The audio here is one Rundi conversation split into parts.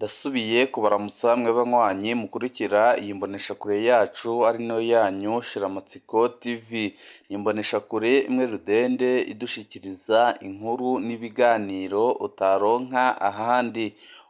Ndasubiye kubaramutsa mwe banywanyi mukurikira iyi mboneshakure yacu ari nayo yanyu Shiramatsiko TV. Ni imboneshakure imwe rudende idushikiriza inkuru n'ibiganiro utaronka ahandi.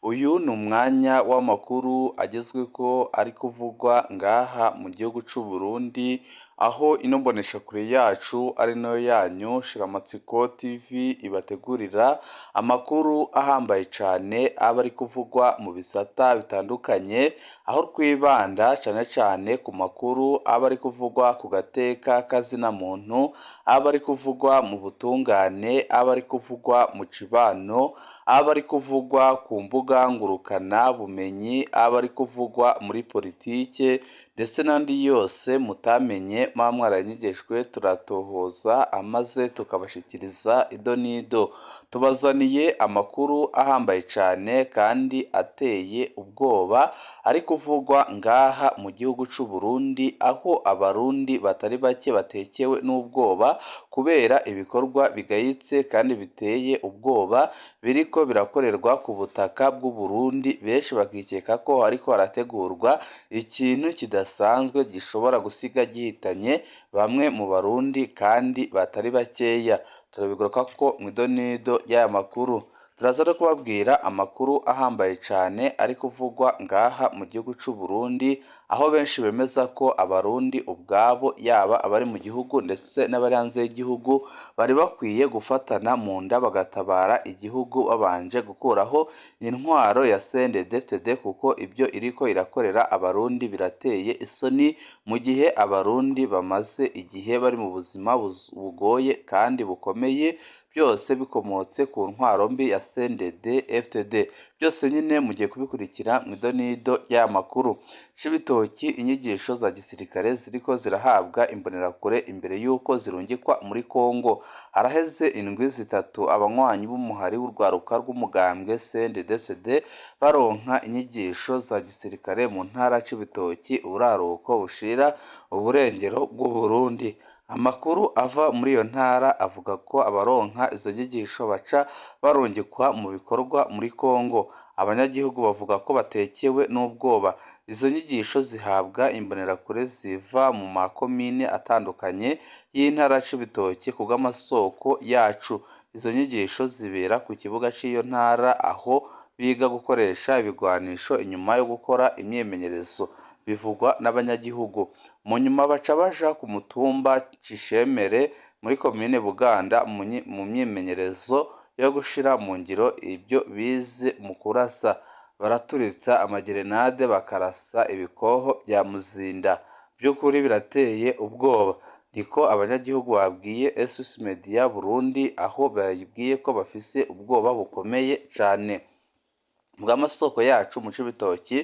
Uyu ni umwanya w'amakuru agezweko ari kuvugwa ngaha mu gihugu c'u Burundi, aho ino mboneshakure yacu ari nayo yanyu Shiramatsiko TV ibategurira amakuru ahambaye cane aba ari kuvugwa mu bisata bitandukanye, aho twibanda cane cane ku makuru aba ari kuvugwa ku gateka kazina muntu, aba ari kuvugwa mu butungane, aba ari kuvugwa mu cibano, aba ari kuvugwa ku mbuga ngurukana bumenyi, aba ari kuvugwa muri politike ndetse n'andi yose mutamenye muba mwaranyigishijwe, turatohoza amaze tukabashikiriza ido n'ido. Tubazaniye amakuru ahambaye cane kandi ateye ubwoba ari kuvugwa ngaha mu gihugu c'u Burundi, aho abarundi batari bake batekewe n'ubwoba kubera ibikorwa bigayitse kandi biteye ubwoba biriko birakorerwa ku butaka bw'u Burundi, benshi bakikeka ko hariko harategurwa ikintu kidasanzwe gishobora gusiga gihitanye bamwe mu barundi kandi batari bakeya. Turabigarukako mw'ido n'ido y'aya makuru. Turaza no kubabwira amakuru ahambaye cane ari kuvugwa ngaha mu gihugu c'u Burundi, aho benshi bemeza ko abarundi ubwabo yaba abari mu gihugu ndetse n'abari hanze y'igihugu bari bakwiye gufatana mu nda bagatabara igihugu babanje gukuraho intwaro ya CNDD-FDD, kuko ibyo iriko irakorera abarundi birateye isoni, mu gihe abarundi bamaze igihe bari mu buzima bugoye kandi bukomeye, byose bikomotse ku ntwaro mbi ya CNDD-FDD. Byose nyine mugiye kubikurikira mw'ido n'ido y'aya makuru. Cibitoki, inyigisho za gisirikare ziriko zirahabwa imbonerakure imbere y'uko zirungikwa muri Kongo. Haraheze indwi zitatu abanywanyi b'umuhari w'urwaruka rw'umugambwe CNDD-FDD baronka inyigisho za gisirikare mu ntara Cibitoki, uburaruko bushira uburengero bw'u Burundi. Amakuru ava muri iyo ntara avuga ko abaronka izo nyigisho baca barungikwa mu bikorwa muri Kongo. Abanyagihugu bavuga ko batekewe n'ubwoba. Izo nyigisho zihabwa imbonerakure ziva mu makomine atandukanye y'intara Cibitoki kubw'amasoko yacu. Izo nyigisho zibera ku kibuga c'iyo ntara aho biga gukoresha ibigwanisho inyuma yo gukora imyimenyerezo, bivugwa n'abanyagihugu. Mu nyuma baca baja ku mutumba Cishemere muri komine Buganda mu myimenyerezo yo gushira mu ngiro ibyo bize mu kurasa. Baraturitsa amagerenade, bakarasa ibikoho vya muzinda. Vy'ukuri birateye ubwoba. Niko abanyagihugu babwiye SOS Media Burundi, aho bayibwiye ko bafise ubwoba bukomeye cane. Bw'amasoko yacu mu Cibitoki,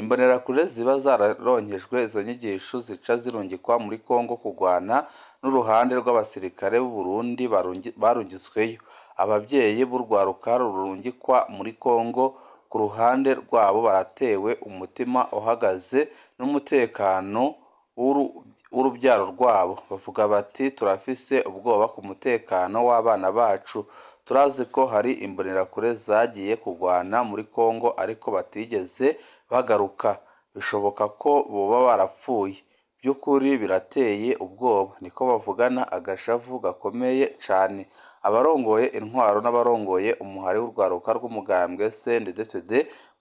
imbonerakure ziba zararonkejwe izo nyigisho zica zirungikwa muri Kongo kugwana n'uruhande rw'abasirikare b'u Burundi barungitsweyo. Abavyeyi b'urwaruka rurungikwa muri Kongo ku ruhande rwabo baratewe umutima uhagaze n'umutekano w'uruvyaro rwabo. Bavuga bati turafise ubwoba ku mutekano w'abana bacu. Turazi ko hari imbonerakure zagiye kugwana muri Kongo ariko batigeze bagaruka. Bishoboka ko boba barapfuye. Vy'ukuri birateye ubwoba. Niko bavugana agashavu gakomeye cane. Abarongoye intwaro n'abarongoye umuhari w'urwaruka rw'umugambwe CNDD-FDD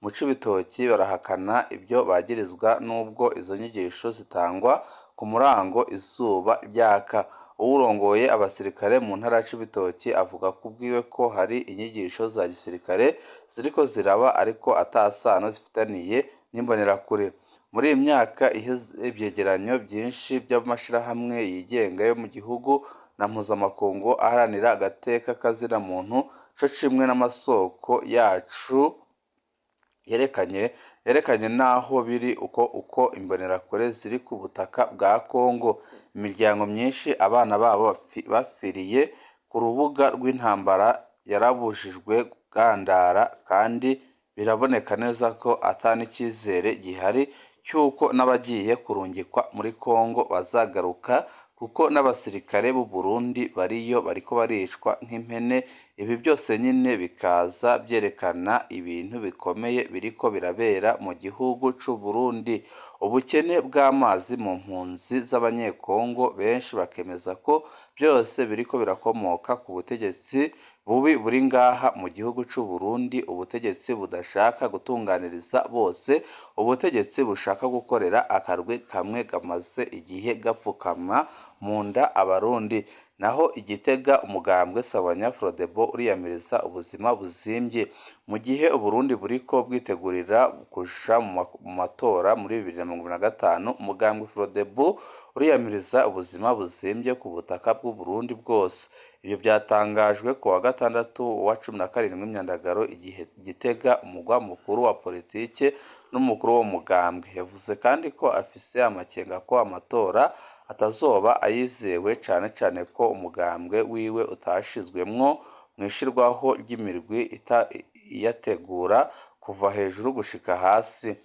mu Cibitoki barahakana ibyo bagirizwa n'ubwo izo nyigisho zitangwa ku murango izuba ryaka. Uwurongoye abasirikare mu ntara ya Cibitoki avuga kubwiwe ko hari inyigisho za gisirikare ziriko ziraba ariko ata sano zifitaniye n'imbonerakure. Muri iyi myaka iheze ivyegeranyo vyinshi vy'amashirahamwe yigenga yo mu gihugu na mpuzamakungu aharanira agateka kazina muntu co kimwe n'amasoko yacu yerekanye naho biri uko imbonerakure ziri ku butaka bwa Kongo. Imiryango myinshi abana babo bapfiriye ku rubuga rw'intambara yarabujijwe kugandara, kandi biraboneka neza ko ata n'icizere gihari cy'uko n'abagiye kurungikwa muri Kongo bazagaruka, kuko n'abasirikare b'u Burundi bariyo bariko baricwa nk'impene. Ibi byose nyine bikaza byerekana ibintu bikomeye biriko birabera mu gihugu c'u Burundi. Ubukene bw'amazi mu mpunzi z'Abanyekongo, benshi bakemeza ko byose biriko birakomoka ku butegetsi bubi buri ngaha mu gihugu c'u Burundi, ubutegetsi budashaka gutunganiriza bose, ubutegetsi bushaka gukorera akarwi kamwe kamaze igihe gapfukama mu nda Abarundi. Naho i Gitega umugambwe Sabanya Frodebo uriyamiriza ubuzima buzimvye, mu gihe Uburundi buriko bwitegurira kuja mu matora muri 2025, umugambwe Frodebo uriyamiriza ubuzima buzimvye ku butaka bw'u Burundi bwose. Ivyo vyatangajwe ku wa gatandatu wa 17 Myandagaro igihe Gitega, umugwa mukuru wa politike n'umukuru w'uwo mugambwe. Yavuze kandi ko afise amakenga ko amatora atazoba ayizewe, cane cane ko umugambwe wiwe utashizwemwo mw'ishirwaho ry'imirwi iyategura kuva hejuru gushika hasi.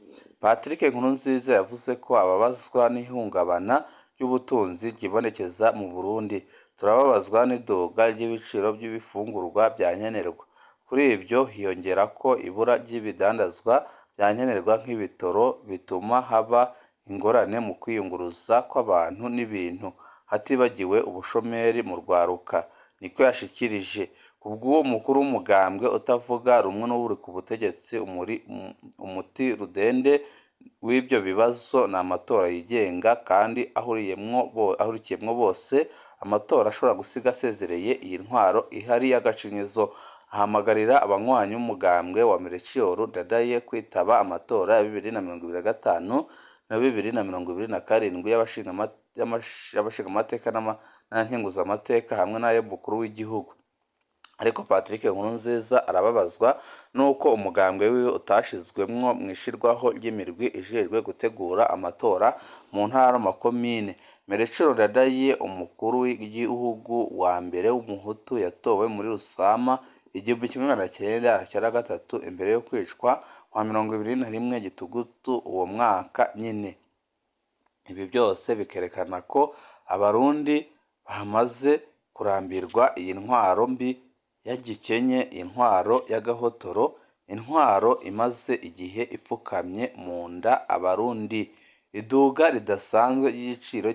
Patrick Nkurunziza yavuze ko ababazwa n'ihungabana ry'ubutunzi ryibonekeza mu Burundi. Turababazwa n'iduga ry'ibiciro by'ibifungurwa vya nkenerwa. Kuri ivyo hiyongerako ibura ry'ibidandazwa vya nkenerwa nk'ibitoro, bituma haba ingorane mu kwiyunguruza kw'abantu n'ibintu, hatibagiwe ubushomeri mu rwaruka, niko yashikirije. Kubw'uwo mukuru w'umugambwe utavuga rumwe n'uri ku butegetsi, umuti rudende w'ivyo bibazo ni amatora yigenga kandi ahurikiyemwo bose, amatora ashobora gusiga asezereye iyi ntwaro ihari y'agacinyizo. Ahamagarira abanywanyi b'umugambwe wa Melchior Ndadaye kwitaba amatora ya 2025 na 2027 y'abashingamateka n'abankenguzamateka hamwe n'ay'umukuru w'igihugu. Ariko Patrick Nkurunziza arababazwa n'uko umugambwe wiwe utashizwemwo mw'ishirwaho ry'imirwi ijejwe gutegura amatora mu ntara n'amakomine. Melchior Ndadaye, umukuru w'igihugu wa mbere w'umuhutu yatowe muri Rusama 1993, imbere yo kwicwa kwa 21 Gitugutu uwo mwaka nyene. Ibi byose bikerekana ko Abarundi bamaze kurambirwa iyi ntwaro mbi ya gikenye, intwaro y'agahotoro, intwaro imaze igihe ipfukamye mu nda Abarundi. Iduga ridasanzwe ry'igiciro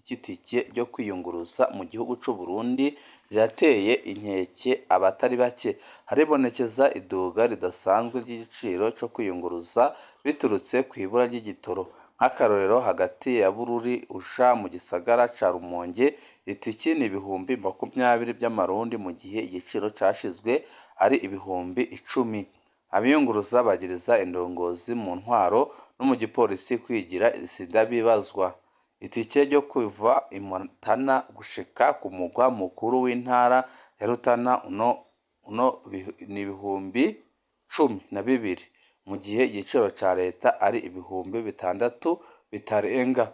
c'itike ryo kwiyunguruza mu gihugu c'u Burundi rirateye inkeke abatari bake. Haribonekeza iduga ridasanzwe ry'igiciro co kwiyunguruza biturutse kw'ibura ry'igitoro. Nk'akarorero, hagati ya Bururi uja mu gisagara ca Rumonge itiki ni 20,000 vy'amarundi, mu gihe igiciro cashizwe ari 10,000. Abiyunguruza bagiriza indongozi mu ntwaro no mu gipolisi kwigira sindabibazwa. Itike ryo kuva i Matana gushika ku mugwa mukuru w'intara ya Rutana uno ni 12,000, mu gihe igiciro ca leta ari 6,000 bitarenga.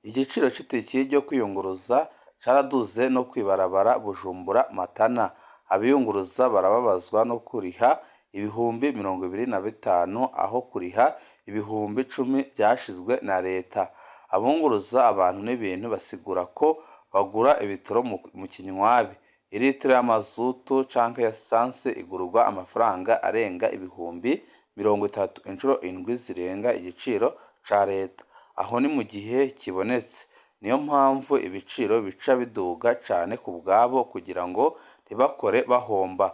Igiciro c'itike ryo kwiyunguruza caraduze no kw'ibarabara Bujumbura Matana. Abiyunguruza barababazwa no kuriha 25,000 aho kuriha 10,000 vyashizwe na leta. Abunguruza abantu n'ibintu basigura ko bagura ibitoro mu kinywabi. Iritiro y'amazutu canke ya esanse igurwa amafaranga arenga 30,000, incuro indwi zirenga igiciro ca leta. Aho ni mu gihe kibonetse. Niyo mpamvu ibiciro bica biduga cane ku bwabo kugira ngo ntibakore bahomba.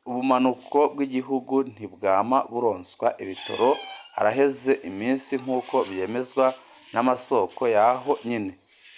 Ubumanuko bw'igihugu ntibwama buronswa ibitoro haraheze iminsi, nk'uko vyemezwa n'amasoko yaho nyene.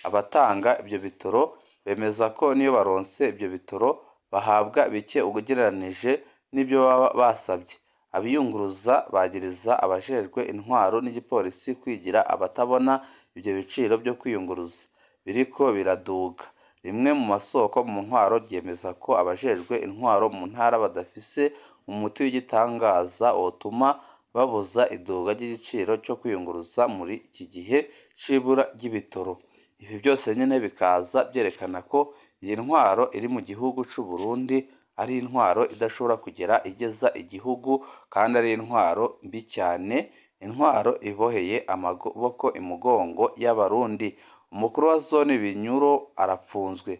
Abatanga ivyo bitoro bemeza ko niyo baronse ivyo bitoro bahabwa bike ugereranije n'ivyo baba basavye. Abiyunguruza bagiriza abajejwe intwaro n'igipolisi kwigira abatabona ivyo biciro vyo kwiyunguruza biriko biraduga. Rimwe mu masoko mu ntwaro ryemeza ko abajejwe intwaro mu ntara badafise umuti w'igitangaza wotuma babuza iduga ry'igiciro co kwiyunguruza muri iki gihe c'ibura ry'ibitoro. Ibi byose nyene bikaza vyerekana ko iyi ntwaro iri mu gihugu c'u Burundi ari intwaro idashobora kugera igeza igihugu, kandi ari intwaro mbi cyane, Intwaro iboheye amaboko imugongo y'abarundi. Umukuru wa zone Binyuro arapfunzwe.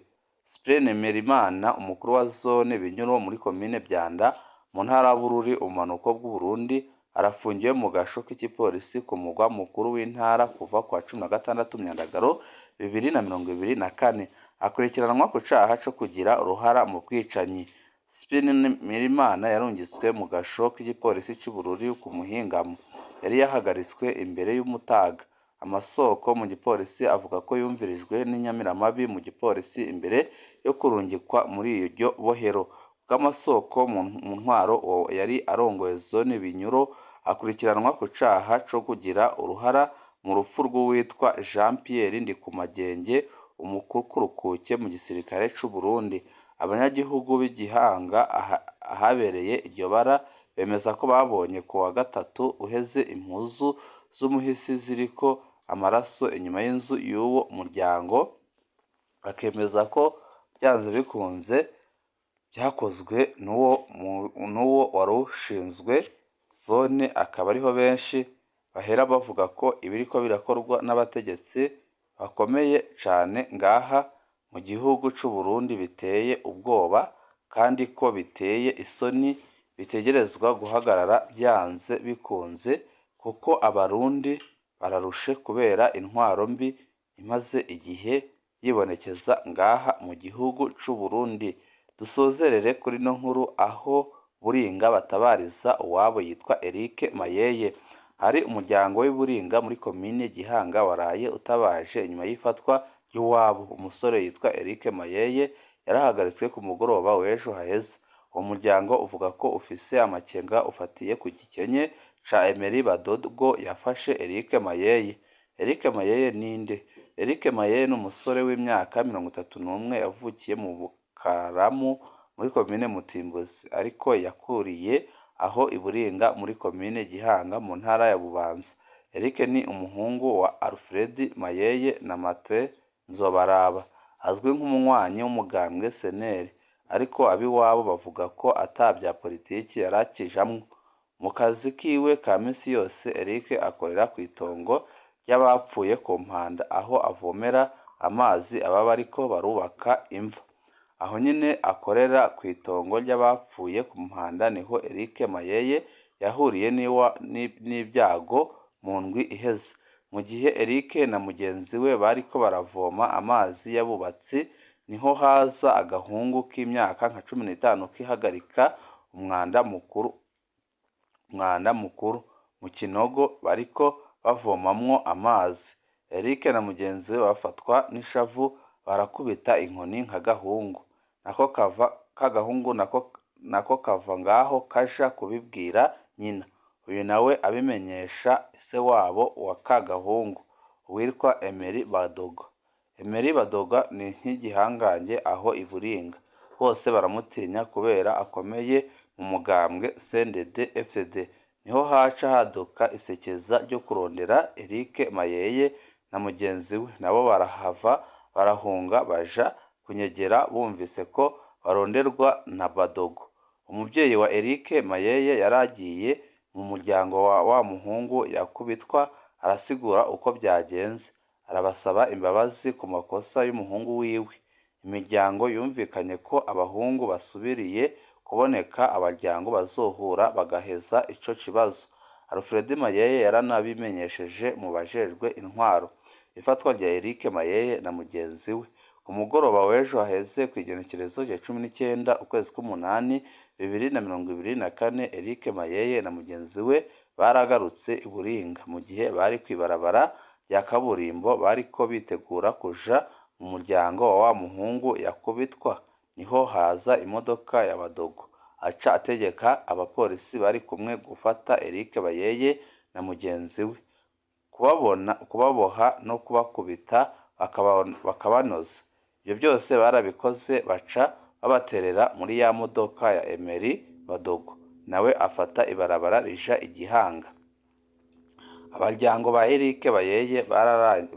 Cyprien Nemerimana, umukuru wa zone Binyuro muri komine Vyanda mu ntara ya Bururi, ubumanuko bw'Uburundi, arafungiwe mu gasho k'igipolisi ku mugwa mukuru w'intara kuva kuwa 16 Myandagaro 2024. Akurikiranwa ku caha co kugira uruhara mu bwicanyi. Cyprien Nemerimana yarungitswe mu gasho k'igipolisi c'i Bururi ku muhingamo. Yari yahagaritswe imbere y'umutaga. Amasoko mu gipolisi avuga ko yumvirijwe n'inyamiramabi mu gipolisi imbere yo kurungikwa muri iryo bohero. Bw'amasoko mu ntwaro, uwo yari arongoye zone Binyuro akurikiranwa ku caha co kugira uruhara mu rupfu rw'uwitwa Jean Pierre Ndikumagenge, umukukurukuke mu gisirikare c'u Burundi. Abanyagihugu b'i Gihanga ahabereye iryo bara bemeza ko babonye ku wa gatatu uheze impuzu z'umuhisi ziriko amaraso inyuma y'inzu y'uwo muryango, bakemeza ko byanze bikunze byakozwe n'uwo wari ushinzwe zone, akaba ariho benshi bahera bavuga ko ibiriko birakorwa n'abategetsi bakomeye cane ngaha mu gihugu c'u Burundi biteye ubwoba kandi ko biteye isoni, bitegerezwa guhagarara byanze bikunze kuko abarundi bararushe kubera intwaro mbi imaze igihe yibonekeza ngaha mu gihugu c'u Burundi. Dusozerere kuri ino nkuru aho Buringa batabariza uwabo yitwa Eric Mayeye. Hari umuryango w'i Buringa muri komine Gihanga waraye utabaje inyuma y'ifatwa ry'uwabo. Umusore yitwa Eric Mayeye yarahagaritswe ku mugoroba w'ejo haheze. Uwo muryango uvuga ko ufise amakenga ufatiye ku gikenye ca Emery Badogo yafashe Eric Mayeye. Eric Mayeye ninde? Eric Mayeye ni umusore w'imyaka 31 yavukiye mu Bukaramu muri komine Mutimbuzi, ariko yakuriye aho i Buringa muri komine Gihanga mu ntara ya Bubanza. Eric ni umuhungu wa Alfred Mayeye na Matre Nzobaraba. Azwi nk'umunywanyi w'umugambwe CNL, ariko ab'iwabo bavuga ko ata vya politiki yarakijamwo. Mu kazi kiwe ka misi yose, Eric akorera kw'itongo ry'abapfuye ku Mpanda, aho avomera amazi ababa bariko barubaka imva. Aho nyene akorera kw'itongo ry'abapfuye ku Mpanda niho Eric Mayeye yahuriye n'ibyago mu ndwi iheze. Mu gihe Eric na mugenzi we bariko baravoma amazi y'abubatsi, niho haza agahungu k'imyaka nka 15 kihagarika umwanda mukuru mu kinogo bariko bavomamwo amazi. Eric na mugenzi we bafatwa n'ishavu barakubita inkoni nka gahungu. Nako kava kagahungu nako kava ngaho kaja kubibwira nyina. Uyu nawe abimenyesha se wabo wa kagahungu witwa Emery Badogo. Emery Badogo ni nk'igihangange aho i Buringa. Bose baramutinya kubera akomeye mu mugambwe CNDD FDD. Niho haca haduka isekeza ryo kurondera Eric Mayeye na mugenzi we, nabo barahava barahunga baja kunyegera bumvise ko baronderwa na Badogo. Umuvyeyi wa Eric Mayeye yaragiye mu muryango wa muhungu yakubitwa, arasigura uko byagenze, arabasaba imbabazi ku makosa y'umuhungu wiwe. Imiryango yumvikanye ko abahungu basubiriye kuboneka abaryango bazohura bagaheza ico kibazo. Alfred Mayeye yaranabimenyesheje mu bajejwe intwaro. Ifatwa rya Eric Mayeye na mugenzi we ku mugoroba w'ejo haheze kw'igenekerezo rya 19 ukwezi k'umunani 2024, Eric Mayeye na mugenzi we baragarutse i Buringa mu gihe bari kw'ibarabara rya kaburimbo bariko bitegura kuja mu muryango wa wa muhungu yakubitwa. Niho haza imodoka ya Badogo aca ategeka abapolisi bari kumwe gufata Eric Mayeye na mugenzi we, kubaboha no kubakubita bakabanoza. Ibyo byose barabikoze baca babaterera muri ya modoka ya Emery Badogo, nawe afata ibarabara rija i Gihanga. Abaryango ba Eric Bayeye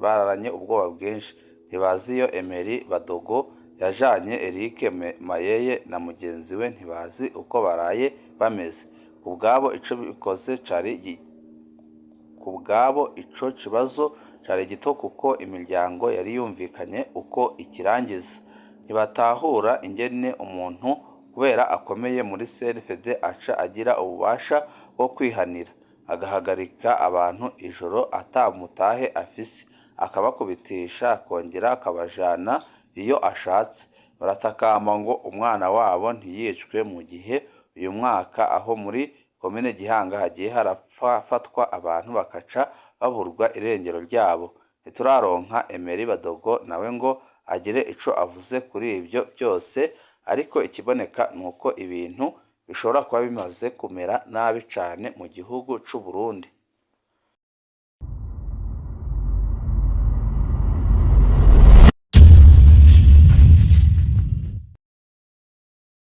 bararanye ubwoba bwinshi, ntibazi iyo Emery Badogo yajanye Eric Mayeye na mugenzi we, ntibazi uko baraye bameze. Kubwabo ico bikoze cari Ku bwabo ico kibazo cari gito kuko imiryango yari yumvikanye uko ikirangiza. Ntibatahura ingene umuntu kubera akomeye muri CNFD aca agira ububasha bwo kwihanira, agahagarika abantu ijoro ata mutahe afise, akabakubitisha akongera akabajana iyo ashatse. Baratakamba ngo umwana wabo ntiyicwe mu gihe uyu mwaka aho muri komine Gihanga hagiye harafatwa abantu bakaca baburwa irengero ryabo. Ntituraronka Emery Badogo nawe ngo agire ico avuze kuri ivyo byose, ariko ikiboneka nuko ibintu bishobora kuba bimaze kumera nabi cane mu gihugu c'u Burundi.